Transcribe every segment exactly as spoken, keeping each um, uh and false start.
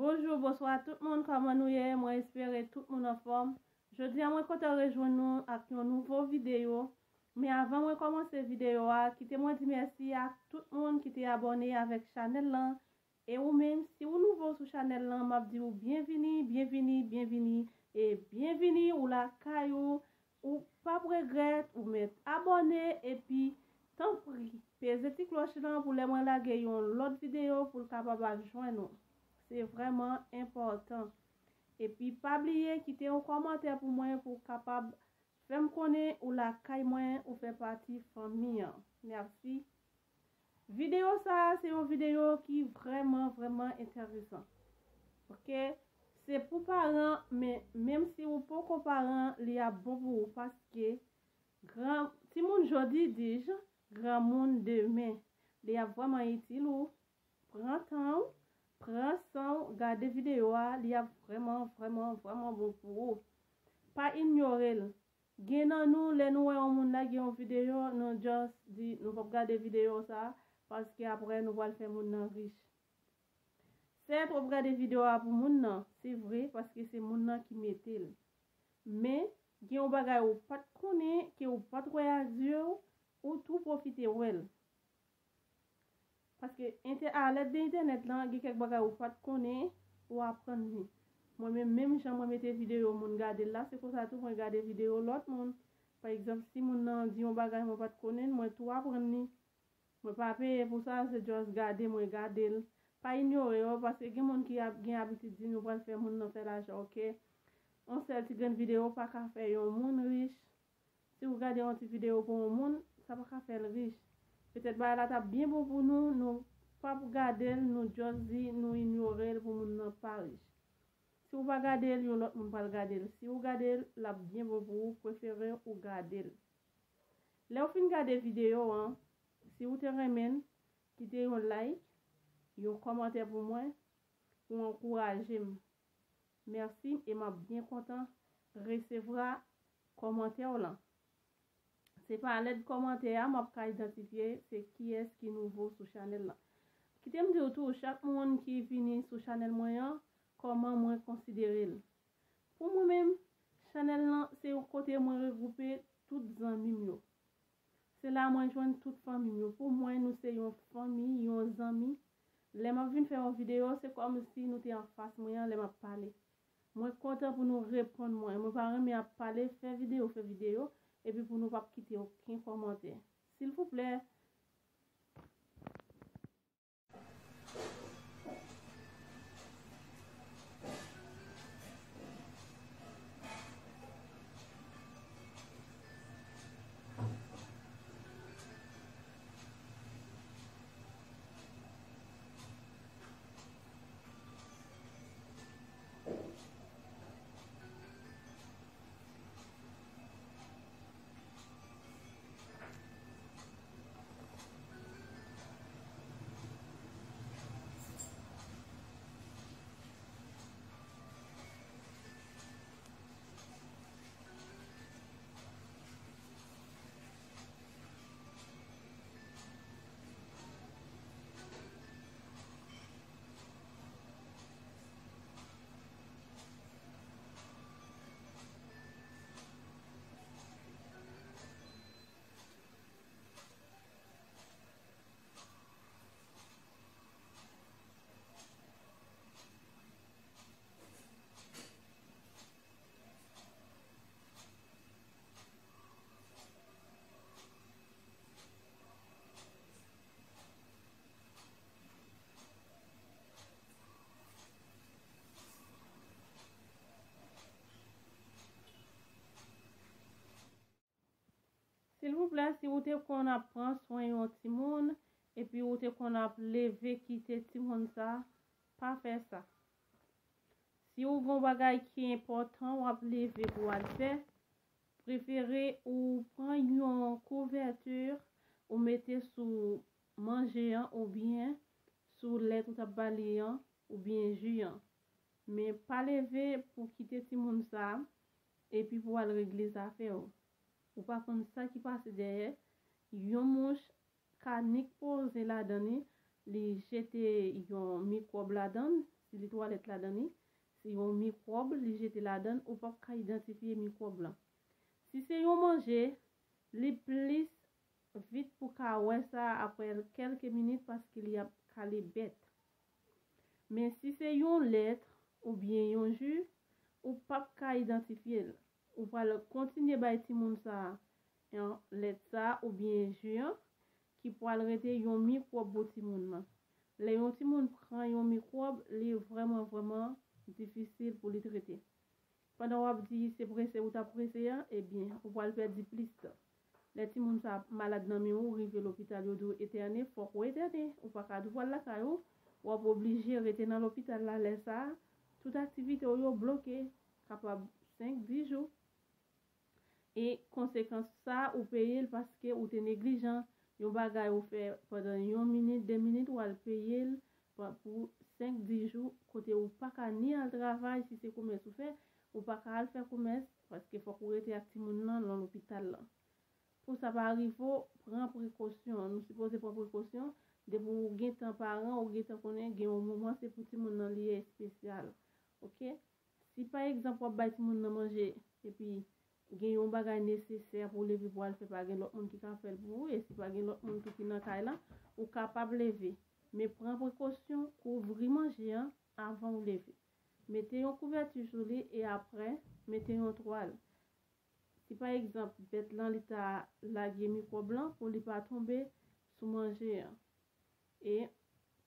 Bonjou, bonswa tout moun, kòman nou ye? Mwen espere tout moun anfòm. Jodi a mwen kontan rejwenn nou ak yon nouvo videyo. Men avan mwen kòmanse videyo a, kite mwen di mèsi ak tout moun ki te abòne avèk chanèl lan. E ou menm, si ou nouvo sou chanèl lan, m ap di ou byenvini, byenvini, byenvini, e byenvini ou lakay ou, ou p ap regrèt, ou mèt abòne, epi tanpri, peze ti klòch lan pou lè mwen lage yon lòt videyo pou l kapab al jwenn ou. Se vrèman enpòtan. Epi pa bliye kite yon kòmantè pou mwen pou w kapab fè m konnen ou lakay mwen, ou fè pati fanmi an. Mèsi. Videyo sa a, se yon videyo ki vrèman, vrèman enteresan. Oke? Se pou paran, men menm si ou poko paran, li ap bon pou ou paske gran, timoun jodi, dij, granmoun demen. Li ap vrèman itil ou. Pran tan w, pran san w, gade videyo a, li ap vrèman, vrèman, vrèman bon pou ou. Pa inyore l. Gen nan nou, lè nou wè yon moun lage yon videyo, nou just di nou p ap gade videyo sa a, paske apre nou pral fè moun nan rich. Sèt, w ap gade videyo a pou moun nan, se vre, paske se moun nan ki mete l. Men, gen yon bagay ou pa t konnen, ke ou pa t wè ak zye w, ou tou pwofite wè l. Paske entè-, a lèd de entènèt lan, gen kèk bagay ou pa t konnen, ou aprann li. Mwen menm, menm jan mwen mete videyo moun gade l la, se konsa tou mwen gade videyo lòt moun. Pa egzanp, si moun nan di yon bagay mwen pa t konnen, mwen tou aprann li. Mwen pa peye pou sa, se just gade mwen gade l. Pa inyore yo, paske gen moun ki ap, gen abitid di nou pral fè moun nan fè lajan, oke? Yon sèl ti grenn videyo pa ka fè yon moun rich. Si ou gade yon ti videyo pou yon moun, sa pa ka fè l rich. Petèt bagay la t ap byen bon pou nou, nou p ap gade l, nou just di nou inyore l pou moun nan pa rich. Si ou pa gade l, yon lòt moun pral gade l. Si ou gade l, l ap byen bon pou ou, prefere ou gade l. Lè w fin gade videyo an, si ou te renmen l, kite yon like, yon kòmantè pou mwen, pou ankouraje m. Mèsi, e m ap byen kontan resevwa kòmantè w lan. Se pa lèd kòmantè a m ap ka idantifye se kiyès ki nouvo sou chanèl lan. Kite m di w tou, chak moun ki vini sou chanèl mwen an, kòman mwen konsidere l? Pou mwen menm, chanèl lan se yon kote mwen regwoupe tout zanmi m yo. Se la mwen jwenn tout fanmi m yo. Pou mwen, nou se yon fanmi, yon zanmi. Lè m ap vin fè yon videyo, se kòmsi nou te anfas mwen an lè m ap pale. Mwen kontan pou nou reponn mwen. Mwen pa renmen ap pale, fè videyo, fè videyo, epi pou nou p ap kite okenn kòmantè. Silvouplè. Silvouplè, si ou te konn ap pran swen yon timoun, epi ou te konn ap leve kite timoun sa, pa fè sa. Si ou gon bagay ki enpòtan w ap leve pou w al fè, prefere ou pran yon kouvèti ou mete sou manje an oubyen sou lèt ou t ap ba li an oubyen ji an. Men pa leve pou kite timoun sa epi pou al regle zafè w. Ou pa konn sa ki pase dèyè. Yon mouch ka nik poze ladan li, li jete yon mikwòb ladan l, si li twalèt ladan li, se yon mikwòb li jete ladan l, ou p ap ka idantifye mikwòb lan. Si se yon manje, li plis vit pou ka wè sa apre kèlke minit paske li ap kale bèt. Men si se yon lèt oubyen yon ji, ou p ap ka idantifye l. Ou pral kontinye bay timoun sa a lèt sa a oubyen ji an ki pral rete yon mikwòb pou timoun nan. Lè yon timoun pran yon mikwòb, li vrèman, vrèman difisil pou li trete. Pandan w ap di se prese ou t ap prese an, ebyen, ou pral pèdi plis tan. Lè timoun sa malad nan men ou, rive lopital, yo di w etène, fòk ou etène. Ou pa ka di w pral lakay ou, w ap oblije rete nan lopital la lè sa a. Tout aktivite w yo bloke, kapab senk, dis jou. E konsekans sa, ou peye l paske ou te neglijan. Yon bagay ou fè pandan yon minit, de minit, w al peye l pa- pou senk, dis jou, kote ou pa ka ni al travay, si se komès ou fè, ou pa ka al fè komès, paske fòk ou rete ak timoun nan nan lopital lan. Pou sa pa rive w, pran prekosyon. Nou sipoze pran prekosyon. Depi w gentan paran, ou gentan konnen gen yon moman se pou timoun nan li espesyal. Oke? Si pa egzanp w ap bay timoun nan manje, epi gen yon bagay nesesè pou w leve pou w al fè, pa gen lòt moun ki ka fè l pou ou, e si pa gen lòt moun tou ki nan kay lan, ou kapab leve. Men pran prekosyon, kouvri manje an avan w leve. Mete yon kouvèti sou li e apre, mete yon twal. Si pa egzanp, bèt lan li ta lage mikwòb lan pou li pa tonbe sou manje an. E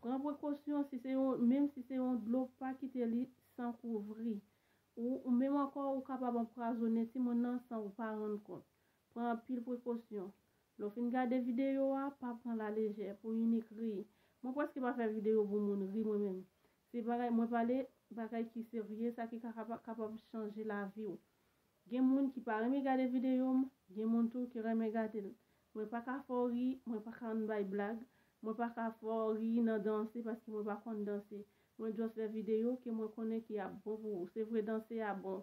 pran prekosyon, si se yon, menm si se yon dlo, pa kite li san kouvri. Ou, ou menm ankò, ou kapab anpwazonnen timoun nan san ou pa rann kont. Pran anpil prekosyon. Lè w fin gade videyo a, pa pran l alejè pou inik ri. Mwen prèske pa fè videyo pou moun ri mwen menm. Se bagay, mwen pale bagay ki serye, sa ki ka- kapab, kapab chanje lavi w. Gen moun ki pa renmen gade videyo m, gen moun tou ki renmen gade l. Mwen pa ka fè w ri, mwen pa ka ann bay blag, mwen pa ka fè w ri nan danse paske mwen pa konn danse. Mwen just fè videyo ke mwen konnen ki ap bon pou ou. Se vre danse a bon,